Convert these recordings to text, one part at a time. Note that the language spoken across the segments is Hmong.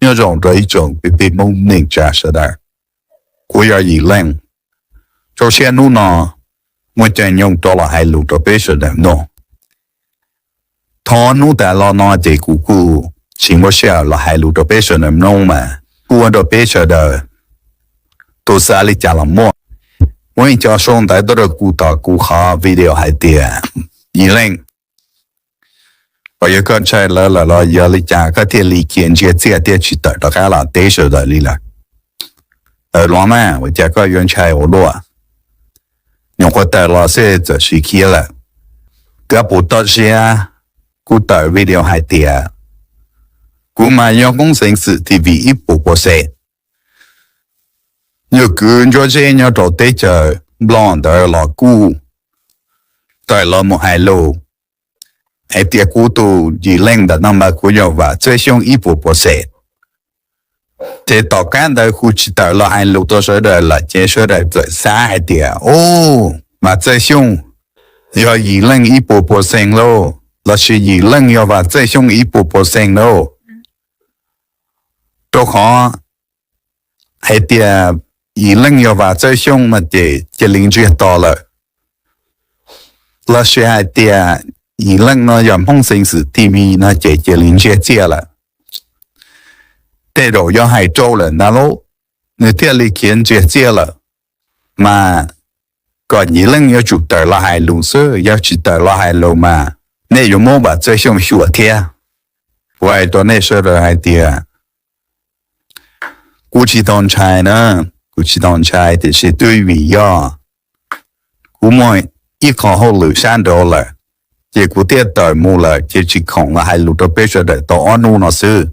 Nyob zoo rau ib tsoom kwv tij Hmoob neej tsa sawv daws. Kuv yog Yim Leej. Rau siab hnub no muaj caij nyoog rov los hais lus rau peb sawv daws mloog. Thov hnub tas los no ces kuv kuj tsis muaj sij hawm los hais lus rau peb sawv daws mloog mas kuj ua rau peb sawv daws tus xav li cas los muaj. Muaj ib co sau ntawv tuaj rau kuv tom kuv qhov video hais tias, Yim Leej, uas yog koj ntshai lawv lawm los yog li cas koj thiaj li khiav ntsiag txiaj thiab tsis tawm rov qab los teb sawv daws li lawm? Tawm los mas ua cas koj yuav ntshai ua luaj? Nyuam qhuav tawm los xwb txawm sis khiav lawm. Kab Pus Toj Siab kuj tawm video hais tias, kuv mas yog Hmoob Xeev Xwm T V ib puas pua xees. Nyuag kwv Ntsuab Zeb nyob rau teb chaws Nplog ntawd los kuj tawm los mus hais lus hais tias kuv tus Yim Leej ntawm no mas kuv yog Vam Txawj Xyooj ib puas pua xees. Ces tom qab ntawd kuv tsis tawm los hais lus rau sawv daws lawm ces sawv daws txawm xav hais tias, o, Vam Txawj Xyooj yog Yim Leej ib puas pua xees lauj, lossis Yim Leej yog Vam Txawj Xyooj ib puas pua xees lauj. Rau qhov hais tias Yim Leej yog Vam Txawj Xyooj no ces cia li ntsiag to lawm, lossis hais tias Yim Leej no yog Hmoob Xeev Xwm T V no ces cia li ntsiag txiaj lawm. Tej zaum yog hais rau lawm ntag lauj, nws thiaj li khiav ntsiag txiaj lawm. Mas kom Yim Leej yuav tsum tawm los hais lus xwb, yog tsis tawm los hais lus mas nej yuav muab Vam Txawj Xyooj xyuas thiab. Kuv hais rau nej sawv daws hais tias kuv tsis tau ntshai na, kuv tsis tau ntshai tiam sis twb vim yog kuv muaj ib qho hauj lwm sab nraud lawm, ces kuv thiaj tawm mus lawm ces tsis khoom los hais lus rau peb sawv daws tau ob hnub no xwb.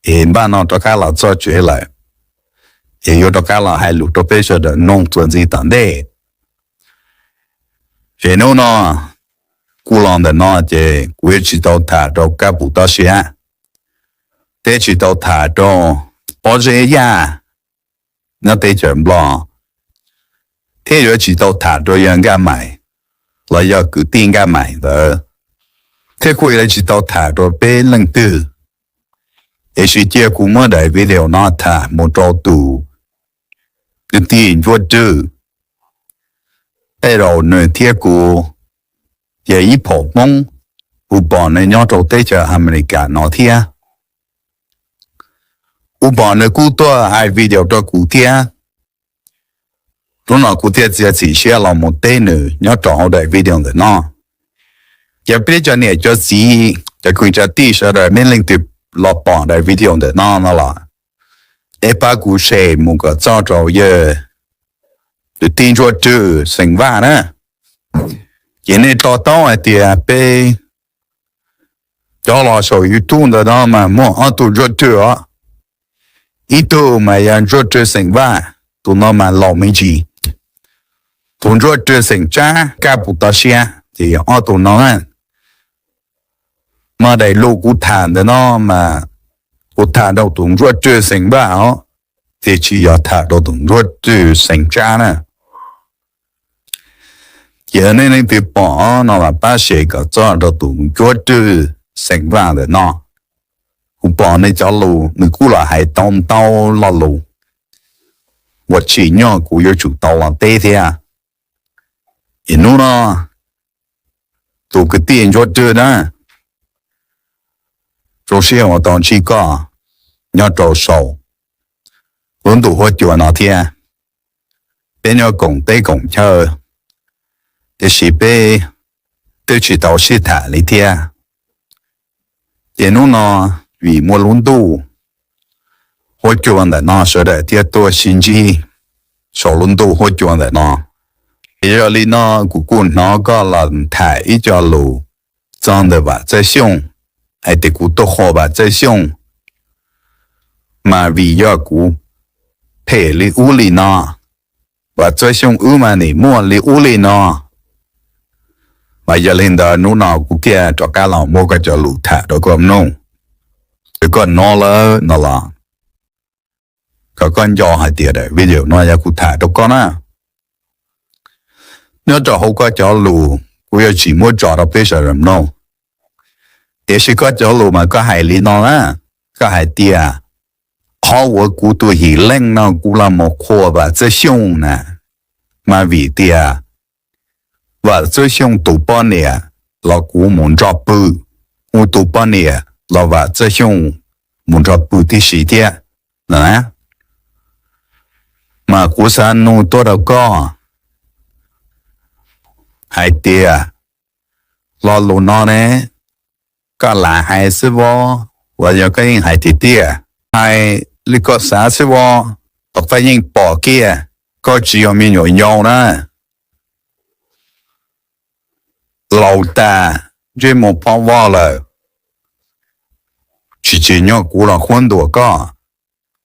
Es npaj no rov qab los txog tsev lawm, es yuav rov qab los hais lus rau peb sawv daws mloog txuas ntxiv tom ntej. Es hnub no kuj los ntawm no ces kuv yuav tsis tau tham rau Kab Pus Toj Siab, thiab tsis tau tham rau Pob Zeb Yaj nyob teb chaws Nplog, thiab yuav tsis tau tham rau yawg Nkaj Maim los yog kwv tij Nkaj Maim ntawd, thiab kuj yuav tsis tau tham rau peb leej twg. Tiam sis cia kuv muab daim video no tham mus rau tus kwv tij Ntsuab Rwg, tej zaum nws thiab kuv yog ib phaum Hmoob, kuv pom nws nyob rau teb chaws Amelikas no thiab. Kuv pom nws kuj tuaj hais video rau kuv thiab. Hnub no kuv thiaj txiav txim siab los mus teb nws nyob rau hauv daim video ntawm no. Ces peb cov niam cov txiv cov kwv cov tij sawv daws nej leej twg los pom daim video ntawm no no los, nej pab kuv share mus kom txog rau yawg kwv tij Ntsuab Rwg xeem Vaj na. Ces nej to taub hais tias peb cov los saum YouTube ntawm no mas muaj ob tug Ntsuab Rwg os. Ib tug mas yog Ntsuab Rwg xeem Vaj, tus no mas laus me ntsis. Tus Ntsuab Rwg xeem Tsab Kab Pus Toj Siab ces yog ob tug no na. Mas daim lus kuv tham ntawm no mas kuv tham rau tus Ntsuab Rwg xeem Vaj os, ces tsis yog tham rau tus Ntsuab Rwg xeem Tsab na. Ces nej leej twg pom no mas pab share kom txog rau tus Ntsuab Rwg xeem Vaj ntawm no. Kuv pom nws cov lus nws kuj los hais tau ntau lo lus uas tsim nyog kuv yuav tsum tau los teb thiab. Es hnub no tus kwv tij Ntsuab Rwg na, zoo siab uas tau ntsib koj nyob rau saum lub ntuj huab cua no thiab. Peb nyob koom teb koom chaw, tiam sis peb twb tsis tau sib tham li thiab. Ces hnub no vim muaj lub ntuj huab cua ntawm no sawv daws thiaj tuaj sib ntsib saum lub ntuj huab cua ntawm no. Ces yog li no kuv kuj hnov koj los tham ib co lus txog ntawm Vam Txawj Xyooj, hais tias kuv tuaj qhuas Vam Txawj Xyooj. Mas vim yog kuv phem li ub li no, Vam Txawj Xyooj wb mas nim muaj li ub li no. Mas yog li ntawd hnub no kuv thiaj rov qab los muab koj cov lus tham rau koj mloog. Ces koj hnov lawm no los, kom koj nco hais tias daim video no yog kuv tham rau koj na. Nyob rau hauv koj cov lus kuv yuav tsis muab tso rau peb sawv daws mloog. Tiam sis koj cov lus mas koj hais li no na, koj hais tias Qhov uas kuv tus yim leej no kuv los mus qhuas Vam Txawj Xyooj na, mas vim tias Vam Txawj Xyooj tus poj niam los kuv mus nrog pw, kuv tus poj niam los Vam Txawj Xyooj mus nrog pw tib si thiab. Mas kuv xav nug tuaj rau koj hais tias lo lus no ne, koj lam hais xwb vov, los yog koj yeej hais tiag tiag? Hais li koj xav xwb vov, los koj yeej pom kiag, koj tsis yog me nyuam yaus na, laus tas, ntsej muag phob voj lawm, tsis tsim nyog kuv los qhuab ntuas koj,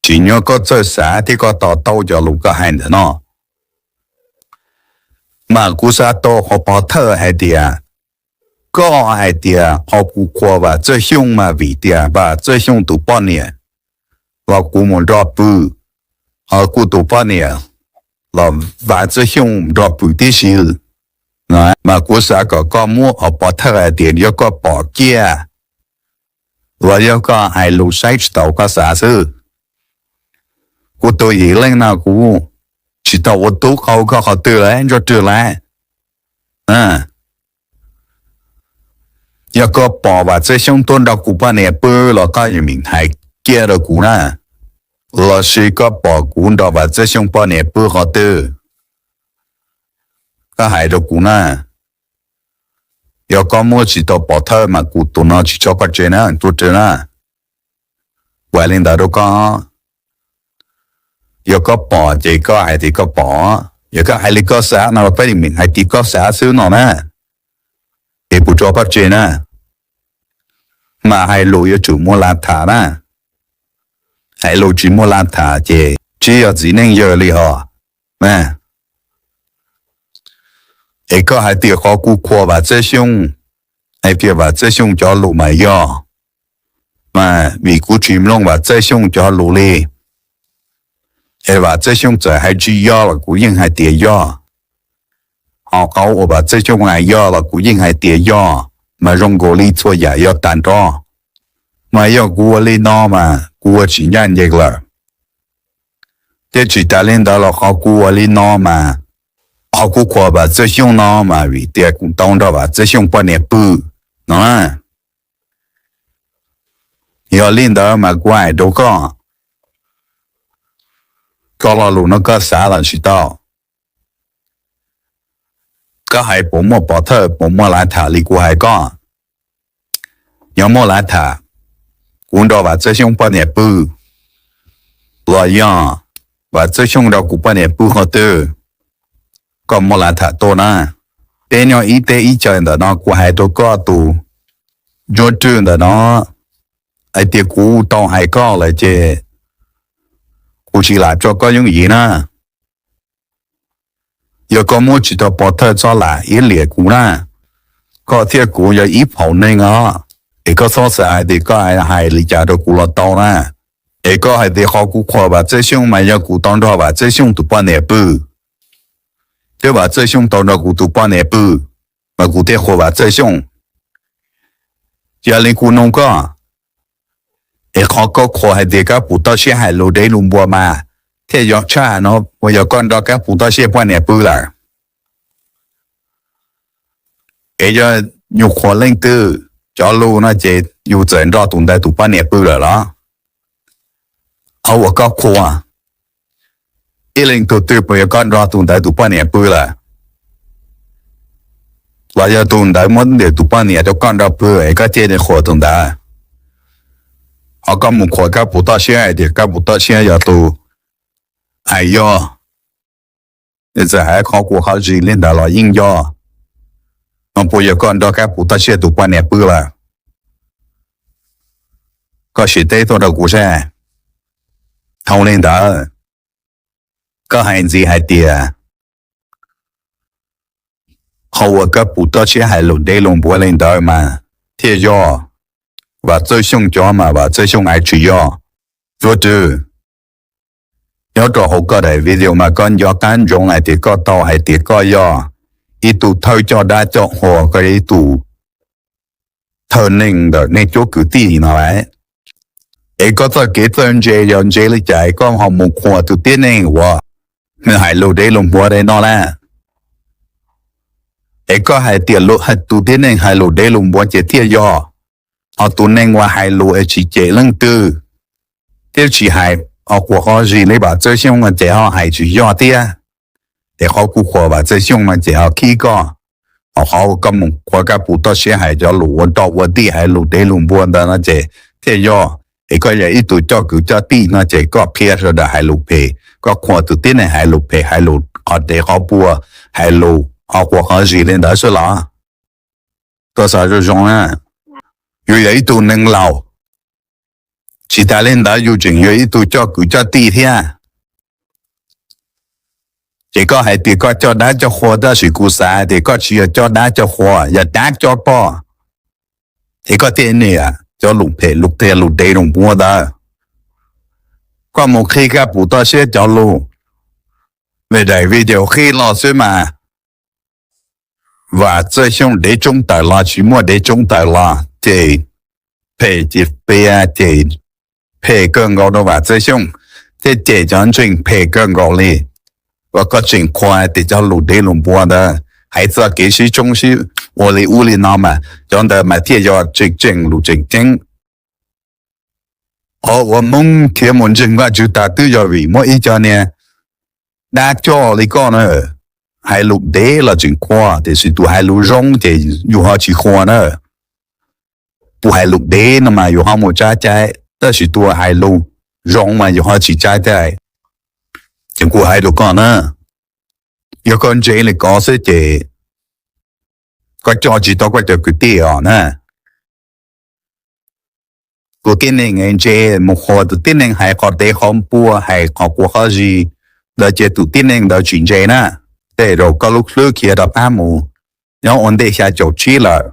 tsim nyog koj txawj xav thiab koj to taub cov lus koj hais ntawm no. Mas kuv xav tau qhov pov thawj hais tias, koj hais tias qhov kuv qhuas Vam Txawj Xyooj mas vim tias Vam Txawj Xyooj tus poj niam los kuv mus nrog pw, ho kuv tus poj niam los Vam Txawj Xyooj nrog pw tib si. Mas kuv xav kom koj muab qhov pov thawj hais tias yog koj pom kiag, los yog koj hais lus saib tsis taus koj xav xwb. Kuv tus yim leej no kuv tsis tau ua tub qau koj qhov twg lawm, Ntsuab Rwg lawm. Yog koj pom Vam Txawj Xyooj tuaj nrog kuv poj niam pw los koj yeej meem hais kiag rau kuv na, lossis koj pom kuv nrog Vam Txawj Xyooj poj niam pw qhov twg, koj hais rau kuv na. Yog koj muab tsis tau pov thawj mas kuv tus no tsis tso koj tseg na, Ntsuab Rwg na. Kuv hais li ntawd rau koj. Yog koj pom ces koj hais tias koj pom, yog koj hais li koj xav no los koj yeej meem hais tias koj xav xwb no na, es kuv tso koj tseg na. Mas hais lus yuav tsum muaj lav tham na, hais lus tsis muaj lav tham ces tsis yog txiv neej yawg li hos. Es koj hais tias qhov kuv qhuas Vam Txawj Xyooj, hais tias Vam Txawj Xyooj cov lus mas yog, mas vim kuv tsis mloog Vam Txawj Xyooj cov lus li, es Vam Txawj Xyooj txawm hais tsis yog los kuv yeej hais tias yog, ho qhov uas Vam Txawj Xyooj hais yog los kuv yeej hais tias yog, mas zoo nkaus li txhua yam yog tag nrho. Mas yog kuv ua li no mas kuv ua tsis ncaj ncees lawm. Thiab tsis tas li ntawd los qhov kuv ua li no mas, qhov kuv qhuas Vam Txawj Xyooj no mas vim tias kuv tau nrog Vam Txawj Xyooj poj niam pw no. Yog li ntawd mas kuv hais rau koj, koj lo lus no koj xav los tsis tau, koj hais puas muaj pov thawj puas muaj lav tham li kuv hais koj? Yog muaj lav tham, kuv nrog Vam Txawj Xyooj poj niam pw, los yog Vam Txawj Xyooj nrog kuv poj niam pw qhov twg, koj muaj lav tham tuaj na. Peb nyob ib teb ib chaw ntawm no kuv hais rau koj tus Ntsuab Rwg ntawm no hais tias kuv tau hais koj lawm ces kuv tsis lam tso koj yooj yim na. Yog koj muab tsis tau pov thawj txhob lam iab liam kuv na. Koj thiab kuv yog ib phaum neeg os, es koj txhob xav hais tias koj hais li cas rau kuv los tau na. Es koj hais tias qhov kuv qhuas Vam Txawj Xyooj mas yog kuv tau nrog Vam Txawj Xyooj tus poj niam pw, thiab Vam Txawj Xyooj tau nrog kuv tus poj niam pw, mas kuv thiaj qhuas Vam Txawj Xyooj. Yog li kuv nug koj, es qhov koj qhuas hais tias Kab Pus Toj Siab hais lus dev lus npua mas thiaj yog tshaj no uas yog koj nrog Kab Pus Toj Siab poj niam pw lawm? Es yog yus qhuas leej twg cov lus no ces yus txawm nrog tus ntawd tus poj niam pw lawm los? Qhov uas koj qhuas ib leej tug twg puas yog koj nrog tus ntawd tus poj niam pw lawm? Los yog tus ntawd muab tus poj niam rau koj nrog pw es koj thiaj li qhuas tus ntawd? Ho koj mus qhuas Kab Pus Toj Siab hais tias Kab Pus Toj Siab yog tus hais yog, txawm hais qhov kuv qhov zis li ntawd los yeej yog, no puas yog koj nrog Kab Pus Toj Siab tus poj niam pw lawm? Koj sim teb tuaj rau kuv saib. Dhau li ntawd, koj hais ntxiv hais tias qhov uas Kab Pus Toj Siab hais lus dev lus npua li ntawd mas thiaj yog, Vam Txawj Xyooj cov mas Vam Txawj Xyooj hais tsis yog. Ntsuab Rwg, nyob rau hauv koj daim video mas koj nco qab ntsoov hais tias koj tau hais tias koj yog ib tug thawj coj dab coj qhua, koj yog ib tug thawj neeg ntawm nej cuab kwv tij no lawm. Es koj txoj kev txawj ntse yog ntse li cas es koj ho mus qhuas tus tib neeg uas nws hais lus dev lus npuav li no na? Es koj hais tias tus tib neeg hais lus dev lus npuav ces thiaj yog, ho tus neeg uas hais lus es tsis cem leej twg thiab tsis hais qhuas qhov zis li Vam Txawj Xyooj no ces ho hais tsis yog thiab. Es qhov kuv qhuas Vam Txawj Xyooj no ces ho khib koj, ho qhov uas koj mus qhuas Kab Pus toj siab hais cov lus ua nroj ua ntig hais lus dev lus npuav ntawd no ces thiaj yog. Es koj yog ib tug coj kwv coj tij no ces koj qhia sawv daws hais lus phem, koj qhuas tus tib neeg hais lus phem, hais lus qhov dev qhov npuav, hais lus qhov qhuas qhov zis li ntawd xwb los? Koj xav zoo zoo na, yus yog ib tug neeg laus, tsis tas li ntawd yus tseem yog ib tug coj kwv coj tij thiab. Ces koj hais tias koj coj dab coj qhua, tab sis kuv xav tias koj tsis yog coj dab coj qhua, yog dab coj koj. Es koj thiaj niam cov lus phem lus qhia lus dev lus npuav ntawd. Koj mus qhib Kab Pus toj siab cov lus, vim daim video qhib los xwb mas Vam Txawj Xyooj dev tsoob tawm los tsis muaj dev tsoob tawm los ces phem ces piav ces phem kawg nkaus rau Vam Txawj Xyooj, thiab cem cov ntseeg phem kawg nkaus li. Uas koj tseem qhuas tias cov lus dev lus npuav ntawd hais txoj kev sib tsoob sib ua li ub li no mas cov ntawd mas thiaj yog tseem tseem lus tseem ceeb. Qhov uas Hmoob khiav mus ntseeg Vajtswv tag twb yog vim muaj ib co niag dab coj li koj na, hais lus dev los tseem qhuas, tiam sis tus hais lus zoo ces yus ho tsis qhuas na. Tus hais lus dev no mas yus ho mus tsa cai, tab sis tus hais lus zoo mas yus ho tsis tsa cai. Ces kuv hais rau koj na, yog koj ntse li ko xwb ces koj coj tsis tau koj cov kwv tij os na. Tus tib neeg ntse mus qhuas tus tib neeg hais qhov dev qhov npuav hais qhov quav qhov zis ntawd ces tus tib neeg ntawd tsis ntse na. Tej zaum koj lub hlwb khiav rov qab mus nyob ua ntej xya caum tsib lawm,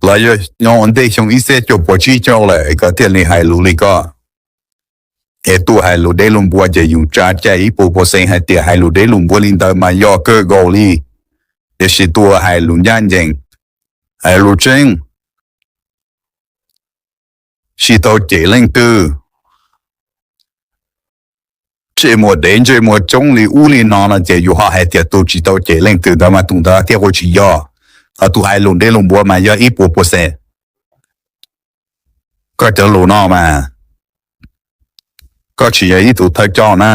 los yog nyob ua ntej xyoo ib txhiab cuaj puas tsib caug lawm koj thiaj li hais lus li koj. Es tus hais lus dev lus npuav ces yus tsa cai ib puas percent hais tias hais lus dev lus npuav li ntawd mas yog kawg nkaus li. Tiam sis tus hais lus ncaj ncees, hais lus tseeb, tsis tau cem leej twg, ntsej muag dev ntsej muag tsoob li ub li no no ces yus ho hais tias tus tsis tau cem leej twg ntawd mas tus ntawd thiaj ua tsis yog. Ho tus hais lus dev lus npuav mas yog ib puas percent. Koj cov lus no mas koj tsis yog ib tug thawj coj na,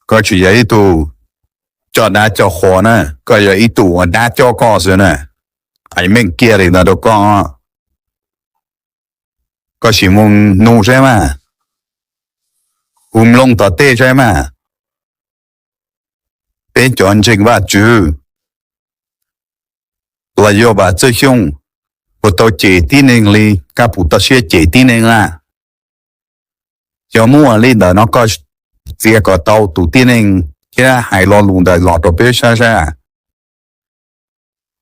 koj tsis yog ib tug coj dab coj qhua na, koj yog ib tug ua dab coj koj xwb na. Hais meej kiag li ntawd rau koj, koj sim mus nug saib mas, hu mloog tom tej saib mas, peb cov ntseeg Vajtswv los yog Vam Txawj Xyooj puas tau cem tib neeg li Kab Pus toj siab cem tib neeg na? Yog muaj li ntawd no koj txia kom tau tus tib neeg thiab hais lo lus ntawd los rau peb saib saib.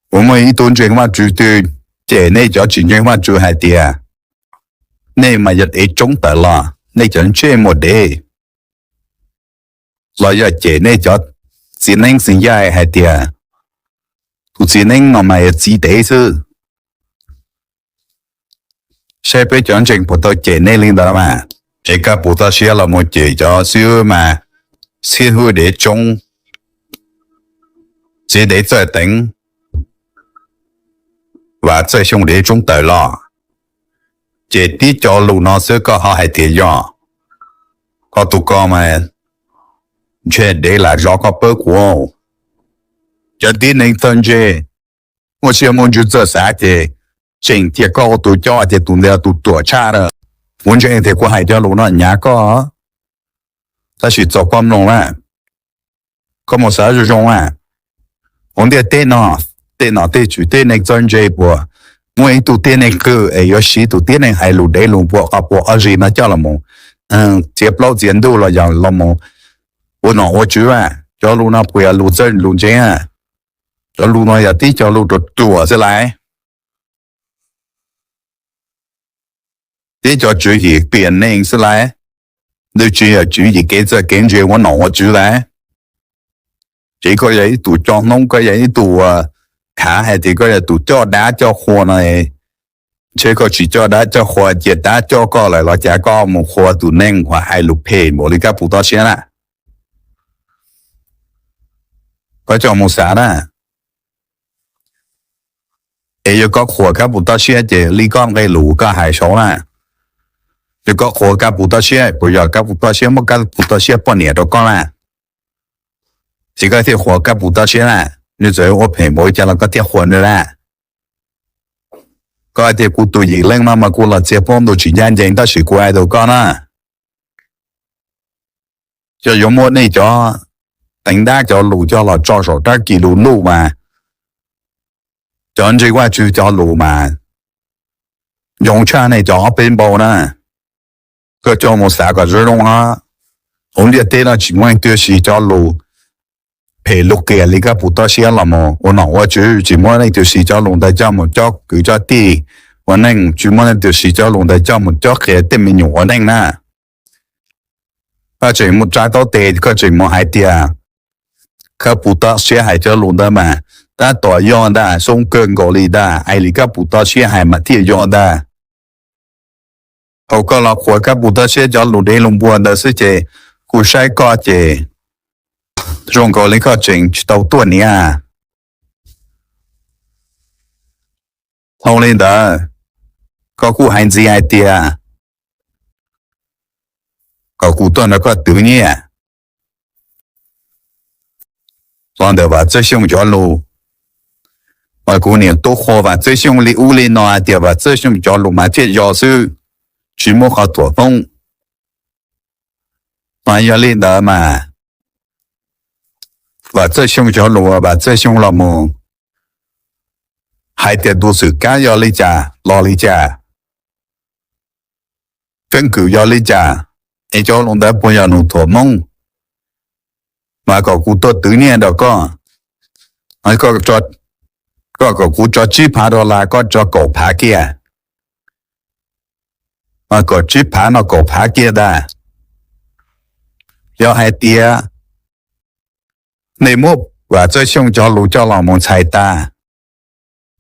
Puas muaj ib tug ntseeg Vajtswv twg cem nej cov tsis ntseeg Vajtswv hais tias nej mas yog dev tsoob tawm los, nej cov ntsej muag dev, los yog cem nej cov txiv neeb txiv yaig hais tias tus txiv neeb no mas yog txiv dev xwb? Saib peb cov ntseeg puas tau cem nej li ntawd mas. Es Kab Pus toj siab los mus cem cov xib hwb mas, xib hwb dev tsoob, txiv dev txawj teev, Vam Txawj Xyooj dev tsoob tawm los, ces tib co lus no xwb koj ho hais tias yog? Koj tus ko mas ntshe dev lam zov koj pab kuv. Cov tib neeg txawj ntse, muaj siab muaj ntsws txawj xav ces tseem cia koj ua tus coj ces tus ntawd tus ruam tshaj na. Kuv ntseeg tias kuv hais cov lus no hnyav koj, tab sis txaus koj mloog na. Koj mus xav zoo zoo na, ua ntej tej no, tej nom tej tswv tej neeg txawj ntse puas muaj ib tug tib neeg qw es yuav siv tus tib neeg hais lus dev lus npuav qhov quav qhov zis no coj los mus txiav plaub txiav ntug los yog los mus ua nom ua tswv a? Cov lus no puas yog lus txawj lus ntse a? Cov lus no yog tib co lus ruam ruam xwb lauj. Tib co tswv yim piam neeg xwb lauj. Nws tsis yog tswv yim kev txawj kev ntse ua nom ua tswv lauj. Ces koj yog ib tug coj hnub, koj yog ib tug khav hais tias koj yog tus coj dab coj qhua no, ntshe koj tsis coj dab coj qhua cia dab coj koj lawm los cas koj mus qhuas tus neeg uas hais lus phem npaum li Kab Pus Toj Siab na? Koj coj mus xav na. Es yog koj qhuas Kab Pus Toj Siab ces li koj nqe lus koj hais saud na, yog koj qhuas Kab Pus Toj Siab puas yog Kab Pus Toj Siab muab Kab Pus Toj Siab poj niam rau koj na? Es koj thiaj qhuas Kab Pus Toj Siab na? Nws txawm ua phem npaum li cas los koj thiaj qhuas nws na? Koj hais tias kuv tus yim leej no mas kuv los txiag plaub ntug tsis ncaj ncees tab sis kuv hais rau koj na, yog yuav muab nej cov teev dab cov lus coj los tso saum rab kis lus luj mas cov ntseeg Vajtswv cov lus mas zoo tshaj nej cov ob peb npaug na. Koj coj mus xav kom zoo zoo no, hauv ntiaj teb no tsis muaj leej twg siv cov lus phem lus qias li Kab Pus Toj Siab los mus ua nom ua tswv, tsis muaj leej twg siv cov lus ntawd coj mus cob kwv cob tij ua neej, tsis muaj leej twg siv cov lus ntawd coj mus cob qhia tej me nyuam ua neej na. Koj tseem mus tsa taub tes koj tseem mus hais tias Kab Pus Toj Siab hais cov lus ntawd mas tab tom yog ntag, zoo kawg nkaus li ntag, hais li Kab Pus Toj Siab hais mas thiaj yog ntag. Thaum koj los qhuas Kab Pus Toj Siab cov lus dev lus npua ntawd xwb ces kuv saib koj ces zoo nkaus li koj tseem tsis tau tuaj niam. Dhau li ntawd, koj kuj hais ntxiv hais tias kom kuv tuaj nrog koj twv nyiaj los ntawm Vam Txawj Xyooj cov lus, mas kuv niam tub qhuas Vam Txawj Xyooj li ub li no hais tias Vam Txawj Xyooj cov lus mas thiaj yog xwb, tsis muaj qhov thuam Hmoob. Mas yog li ntawd mas Vam Txawj Xyooj cov lus, Vam Txawj Xyooj los mus hais tias tus xwm kab yog li cas los li cas, keeb kwm yog li cas, es cov lus ntawd puas yog nws thuam Hmoob? Mas kom kuv tuaj twv nyiaj nrog koj, koj kom kuv tso tsib phav dollar, koj tso kaum phav kiag, mas kom tsib phav no kaum phav kiag ntag. Yog hais tias nej muab Vam Txawj Xyooj cov lus coj los mus txhais tas,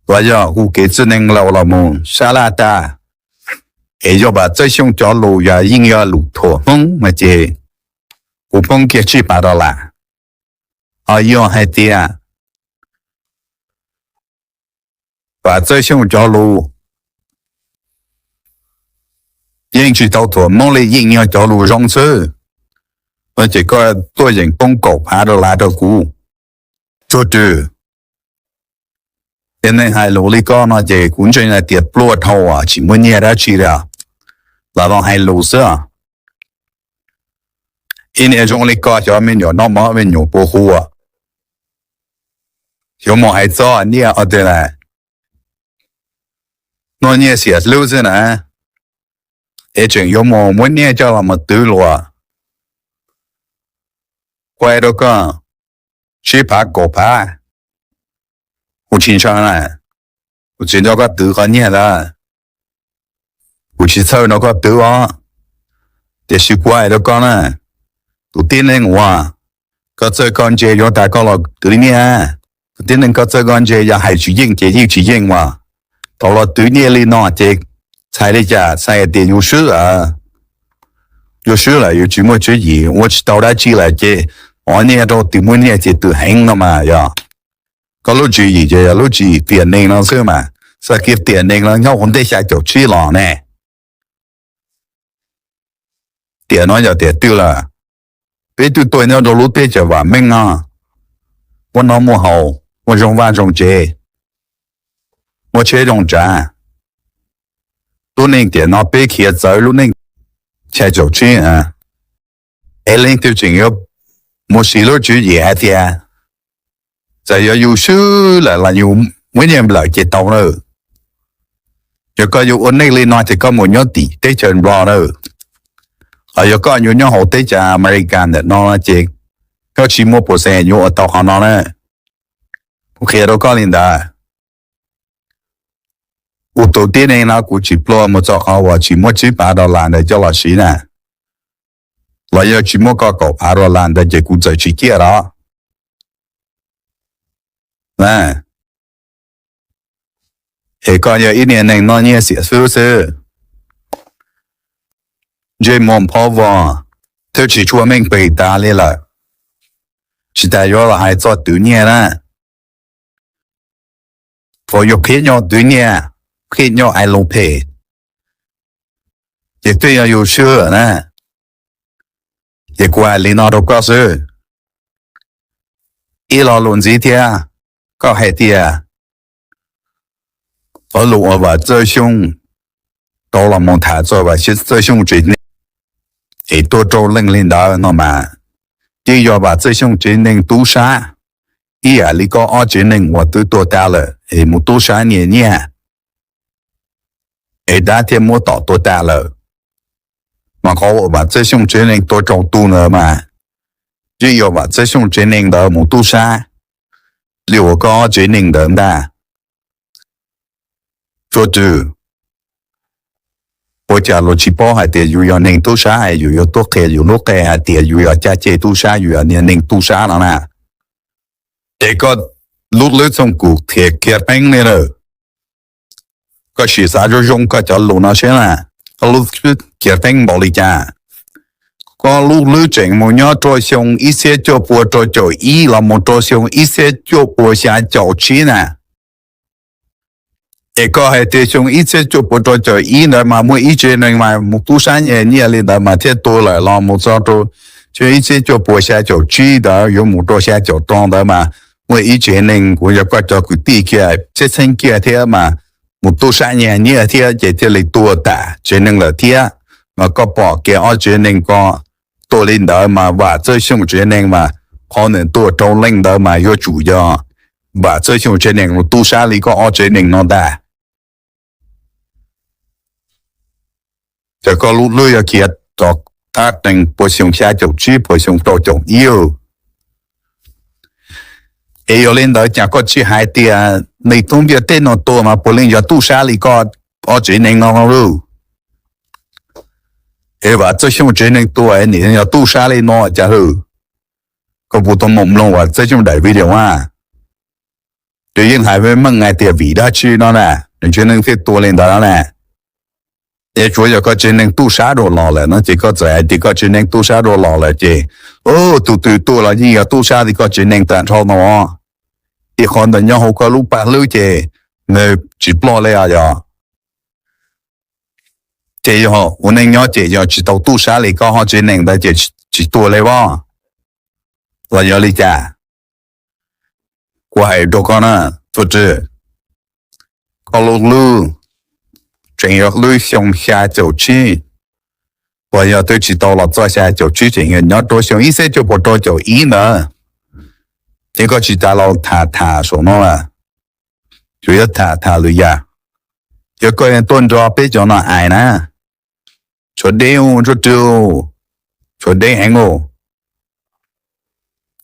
los yog hu kev txwj neeg laus los mus sab laj tas, es yog Vam Txawj Xyooj cov lus yog yeej yog lus thuam Hmoob mas ces kuv poob kiag tsib phav dollar. Ho yog hais tias Vam Txawj Xyooj cov lus yeej tsis tau thuam Hmoob li, yeej yog cov lus zoo xwb, no ces koj tuaj yeem poob kaum phav dollar rau kuv. Tsuas rwg, ces neeg hais lus li koj no ces kuv ntseeg hais tias pluaj dhau tsis muaj nyiaj dab tsi li, lam los hais lus xwb. Ib niag zoo li koj xyov me nyuam noj mov me nyuam puas hu, yuav mus hais txog nyiaj os twg lawm, noj nyiaj xiam hlub xwb na, es tseem yuav mus muab nyiaj coj los mus twv luag. Kuv hais rau koj, tsib phav kaum phav, kuv tsis ntshaw na, kuv tsis nco koj twv qhov nyiaj ntawd, kuv tsis txhawj nrog koj twv os. Tiam sis kuv hais rau koj na, tus tib neeg uas koj txawj koj ntse yuav tas koj los twv nyiaj, tus tib neeg koj txawj koj ntse yog hais tsis yeej ces yeej tsis yeej mas, thaum los twv nyiaj li no ces txhais li cas? Txhais tias yus swb lawm, yus swb lawm yus tsis muaj tswv yim ua tsis tau dab tsi lawm ces ov nyiaj rau tus muaj nyiaj ces tus heev no mas yog. Koj lub tswv yim ces yog lub tswv yim tiam neeg no xwb mas, txoj kev tiam neeg no nyob hauv ntiaj teb xya caum tsib los ne. Tiam no yog tiam twg lawm? Peb twb tuaj nyob rau lub teb chaws vam meej no, muaj noj muaj haus, muaj zoo vaj zoo tsev, muaj tsheb zoo tsav. Lub neej tiam no peb khiav txawv lub neej xya caum tsib, es leej twg tseem yuav mus siv lub tswv yim hais tias txawm yog yus swb lawm los yus muab nyiaj lawm ces tau lawm. Yog koj yuav ua neej li no ces koj mus nyob tim teb chaws Nplog lawm, los yog koj yuav nyob hauv teb chaws America ntawm no ces koj tsis muaj pus xes yuav ua tau qhov no na. Kuv qhia rau koj li ntawd. Kuv tus tib neeg no kuv tsis pluag mus txog qhov uas tsis muab tsib phav dollar ntawd coj los siv na, los yog tsis muab koj kaum phav dollar ntawd ces kuv txawm tsis ciaj los. Es koj yog ib niag neeg noj nyiaj xiam xwb xwb. Ntsej muag phob vog, twb tsis tshua meej pem tas li lawm, tsis tas yuav los hais txog twv nyiaj na. Thaum yus qhib nyob twv nyiaj, qhib nyob ai lus phem, ces twb yog yus swb na. Ces kuv hais li no rau koj xwb. Ib lo lus ntxiv thiab, koj hais tias ob lus uas Vam Txawj Xyooj tau los mus tham txog Vam Txawj Xyooj tsev neeg es tuaj rau leej li ntawd no mas, yeej yog Vam Txawj Xyooj tsev neeg tub sab, ib yam li koj ob tsev neeg uas twb tuag tas lawm es mus tub sab nyiaj nyiaj es dab thiaj muab tom tuag tas lawm. Mas qhov uas Vam Txawj Xyooj tsev neeg tuag rau tus ntawd mas, yeej yog Vam Txawj Xyooj tsev neeg ntawd mus tub sab li uas koj ob tsev neeg ntawd ntag. Tsuas twg, ua cas luag tsis paub hais tias yus yog neeg tub sab es yus yuav tuaj qhia yus lub qe hais tias yus yog caj ces tub sab, yus yog niag neeg tub sab no na? Es koj lub hlwb txooj kum thiaj khiav pheeb li lawm. Koj sim xav zoo zoo koj cov lus no seb na, koj lub hlwb khiav pheeb npaum li cas? Koj lub hlwb tseem mus nyob rau xyoo ib txhiab cuaj puas rau caum ib los mus rau xyoo ib txhiab cuaj puas xya caum tsib na. Es koj hais tias xyoo ib txhiab cuaj puas rau caum ib ntawd mas muaj ib tsev neeg mas mus tub sab nyiaj nyiaj li ntawd mas thiaj tuag lawm los mus txog rau xyoo ib txhiab cuaj puas xya caum tsib ntawd yuav mus rau xya caum rau ntawd mas muaj ib tsev neeg kuj yog koj cov kwv tij kiag txheeb txheeb kiag thiab mas mus tub sab nyiaj nyiaj thiab ces thiaj li tuag tas tsev neeg lawm thiab. Mas koj pom kiag ob tsev neeg ko tuag li ntawd mas Vam Txawj Xyooj tsev neeg mas qhov nws tuag rau leej ntawd mas yuav tsum yog Vam Txawj Xyooj tsev neeg los tub sab li koj ob tsev neeg no ntag. Ces koj lub hlwb yuav khiav rov qab teev puas xyoo xya caum tsib puas xyoo rau caum ib. Es yog li ntawd cas koj tsis hais tias neeg tub npiaj teb no tuag mas puav leej yog tub sab li koj ob tsev neeg no lauj? Es Vam Txawj Xyooj tsev neeg tuag nim yog tub sab li no cas lawm? Koj puas tau mus mloog Vam Txawj Xyooj daim video a? Ces yeej hais meej hais tias vim dab tsi no na nws tsev neeg thiaj tuag li ntawd no na. Es tsuav yog koj tsev neeg tub sab dua los lawm no ces koj txawm hais tias koj tsev neeg tub sab dua los lawm ces, tus twg tuag los yeej yog tub sab li koj tsev neeg tag nrho no. Ces qhov ntawd nyob hauv koj lub paj hlwb ces nws tsis ploj li os yog. Ces yog ua neej nyob ces yog tsis tau tub sab li koj ob tsev neeg ntawd ces tsis tuag li os, los yog li cas? Kuv hais rau koj na, Txuj Tswv, koj lub hlwb tseem yog hlwb xyoo xya caum tsib, uas yog twb tsis tau los txog xya caum tsib, tseem yog nyob rau xyoo ib txhiab cuaj puas rau caum ib ntawd, ces koj tsis tas los tham tham saum no lawm. Tsuas yog tham tham lwm yam, yog koj tuaj nrog peb cov no hais na, tshuav deb ua Txuj Tswv, tshuav deb heev ua.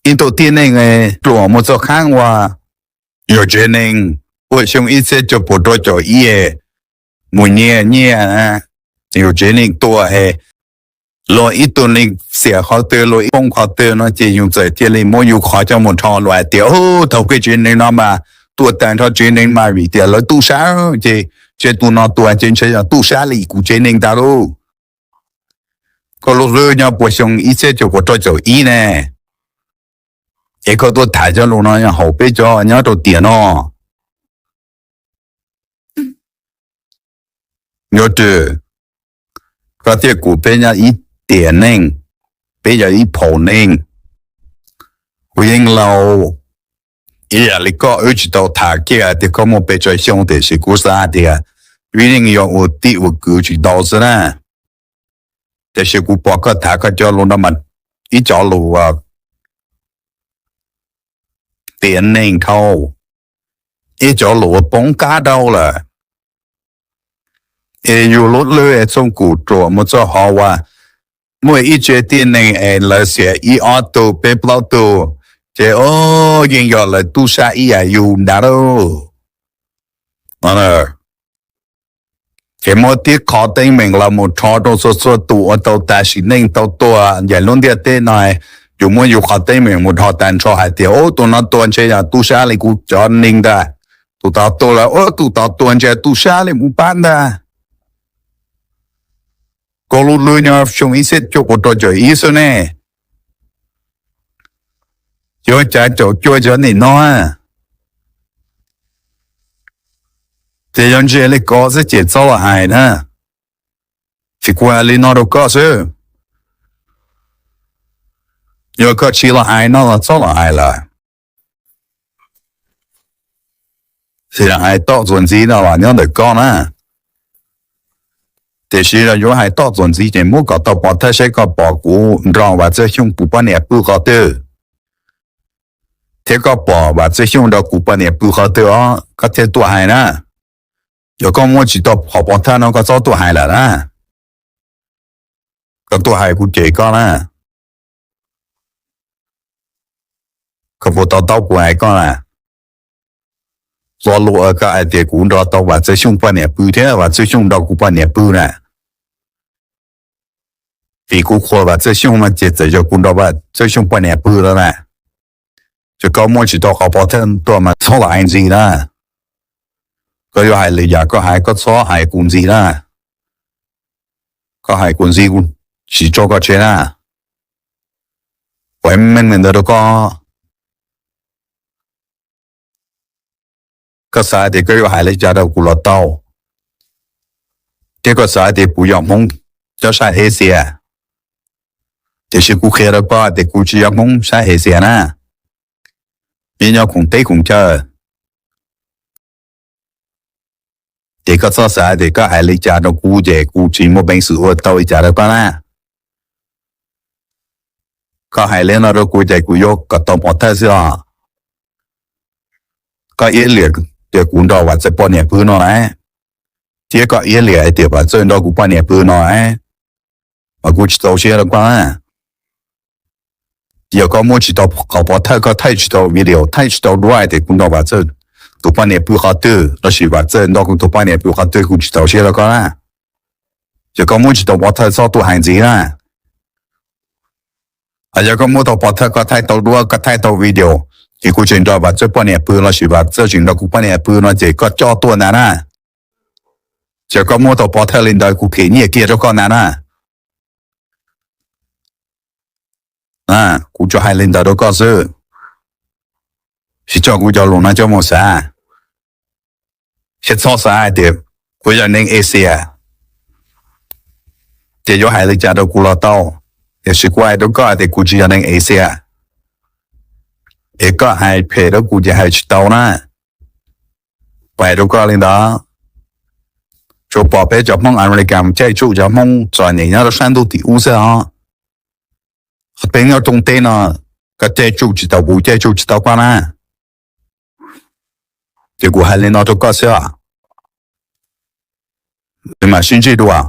Ib tug tib neeg pluam mus txog qhab uas yus tsev neeg ua xyoo ib txhiab cuaj puas rau caum ib, mus nyiag nyiaj, yus tsev neeg tuag es luag ib tug neeg xiam qhov twg luag ib poob qhov twg no ces yus txawm cia li muab yus qhov coj mus rho luag hais tias, thaum koj tsev neeg no mas tuag tag nrho tsev neeg mas vim tias lawv tub sab, ces ntshe tus no tuag ces ntshe yog tub sab li kuv tsev neeg ntag lauj. Koj lub hlwb nyob puas xyoo ib txhiab cuaj puas rau caum ib ne, es koj tuaj tham cov lus no yog haum peb cov nyob rau tiam no. Yuav tsum, koj thiab kuv peb nyob ib tiam neej, peb yog ib phaum neej. Kuv yeej laus ib yam li koj, wb tsis tau tham kiag tias koj muaj pes tsawg xyoo, tiam sis kuv xav hais tias wb yeej yog ua tij ua kwv tsis tau xwb na. Tiam sis kuv pom koj tham koj cov lus no mas ib cov lus tiam neeg dhau, ib cov lus uas poob qab dhau lawm. Es yus lub hlwb es txooj kum ruam mus txog hov uas muaj ib tsev tib neeg es lawv xiam ib ob tug peb plaub tug, ces o, yeej yog lawv tub sab ib yam yus ntag lauj. Ces muab tib qho teeb meem los mus rho rau txhua txhua tus uas tau tas sim neej tau tuag ncaim lub ntiaj teb no, yus muab yus qhov teeb meem mus rho tag nrho hais tias, ub, tus no tuag ntshe yog tub sab li kuv cov neeg ntag. Tus tod tuag lawm, tus tod tuag ntsia tus sab li mus pab ntag. Koj lub hlwb nyob xyoo ib txhiab cuaj puas rau caum ib xwb ne, yuav cav caum cuaj cov nim no, ces yog ntsia li ko xwb ces txhob los hais na. Ces kuv hais li no rau koj xwb, yog koj tsis los hais no los txhob los hais lawm. Hais toj txuas ntxiv no los nyob ntawm koj na. Tiam sis yog yuav hais toj txuas ntxiv ces muab kom tau pov thawj saib koj pom kuv nrog Vam Txawj Xyooj kuv poj niam pw qhov twg, thiab koj pom Vam Txawj Xyooj nrog kuv poj niam pw qhov twg os koj thiaj tuaj hais na. Yog koj muab tsis tau qhov pov thawj no koj txhob tuaj hais lawm na. Koj tuaj hais kuv cem koj na. Koj puas to taub kuv hais koj na? Lo lus koj hais tias kuv nrog tau Vam Txawj Xyooj poj niam pw thiab Vam Txawj Xyooj nrog kuv poj niam pw na, vim kuv qhuas Vam Txawj Xyooj no ces txawm yog kuv nrog Vam Txawj Xyooj poj niam pw lawm na. Ces koj muab tsis tau qhov pov thawj tuaj mas txhob los hais ntxiv na. Koj yuav hais li cas koj hais, koj txhob hais kuv ntxiv na. Koj hais kuv ntxiv kuv tsis tso koj tseg na. Kuv meej li ntawd rau koj. Koj xav tias koj yuav hais li cas rau kuv los tau, thiab koj xav tias kuv yog Hmoob nyob sab Asia, tiam sis kuv qhia rau koj tias kuv tsis yog Hmoob sab Asia na, yeej nyob khoom teb khoom chaw. Ces koj txhob xav tias koj hais li cas rau kuv ces kuv tsis muaj peev xwm ua tau li cas rau koj na. Koj hais li no rau kuv ces kuv yuav kom tau pov thawj xwb os. Koj iab liam tias kuv nrog Vam Txawj poj niam pw no na, thiab koj iab liam hais tias Vam Txawj nrog kuv poj niam pw no na, mas kuv tsis txaus siab rau koj na. Yog koj muab tsis tau qhov pov thawj, koj thaij tsis tau video, thaij tsis tau duab hais tias kuv nrog Vam Txawj tus poj niam pw qhov twg lossis Vam Txawj nrog kuv tus poj niam pw qhov twg, kuv tsis txaus siab rau koj na. Yog koj muab tsis tau pov thawj txhob tuaj hais ntxiv na. Yog koj muab tau pov thawj, koj thaij tau duab, koj thaij tau video, ces kuv tseem nrog Vam Txawj poj niam pw lossis Vam Txawj tseem nrog kuv poj niam pw no ces koj coj tuaj ntag na. Ces koj muab tau pov thawj li ntawd kuv them nyiaj kiag rau koj ntag na. Kuv tsuas hais li ntawd rau koj xwb, tsis tso kuv cov lus no coj mus xav, thiab txhob xav hais tias kuv yog neeg Asia ces yuav hais li cas rau kuv los tau. Tiam sis kuv hais rau koj hais tias kuv tsis yog neeg Asia, es koj hais phem rau kuv ces hais tsis tau na. Kuv hais rau koj li ntawd, tsuas pom peb cov Hmoob Amelikas mus caij tsuj cov Hmoob txom nyem nyob rau sab ntuj tim ub xwb os. Peb nyob rooj teb no, koj caij tsuj tsis tau kuv, caij tsuj tsis tau koj na. Ces kuv hais li no rau koj xwb, peb mam sib ntsib dua.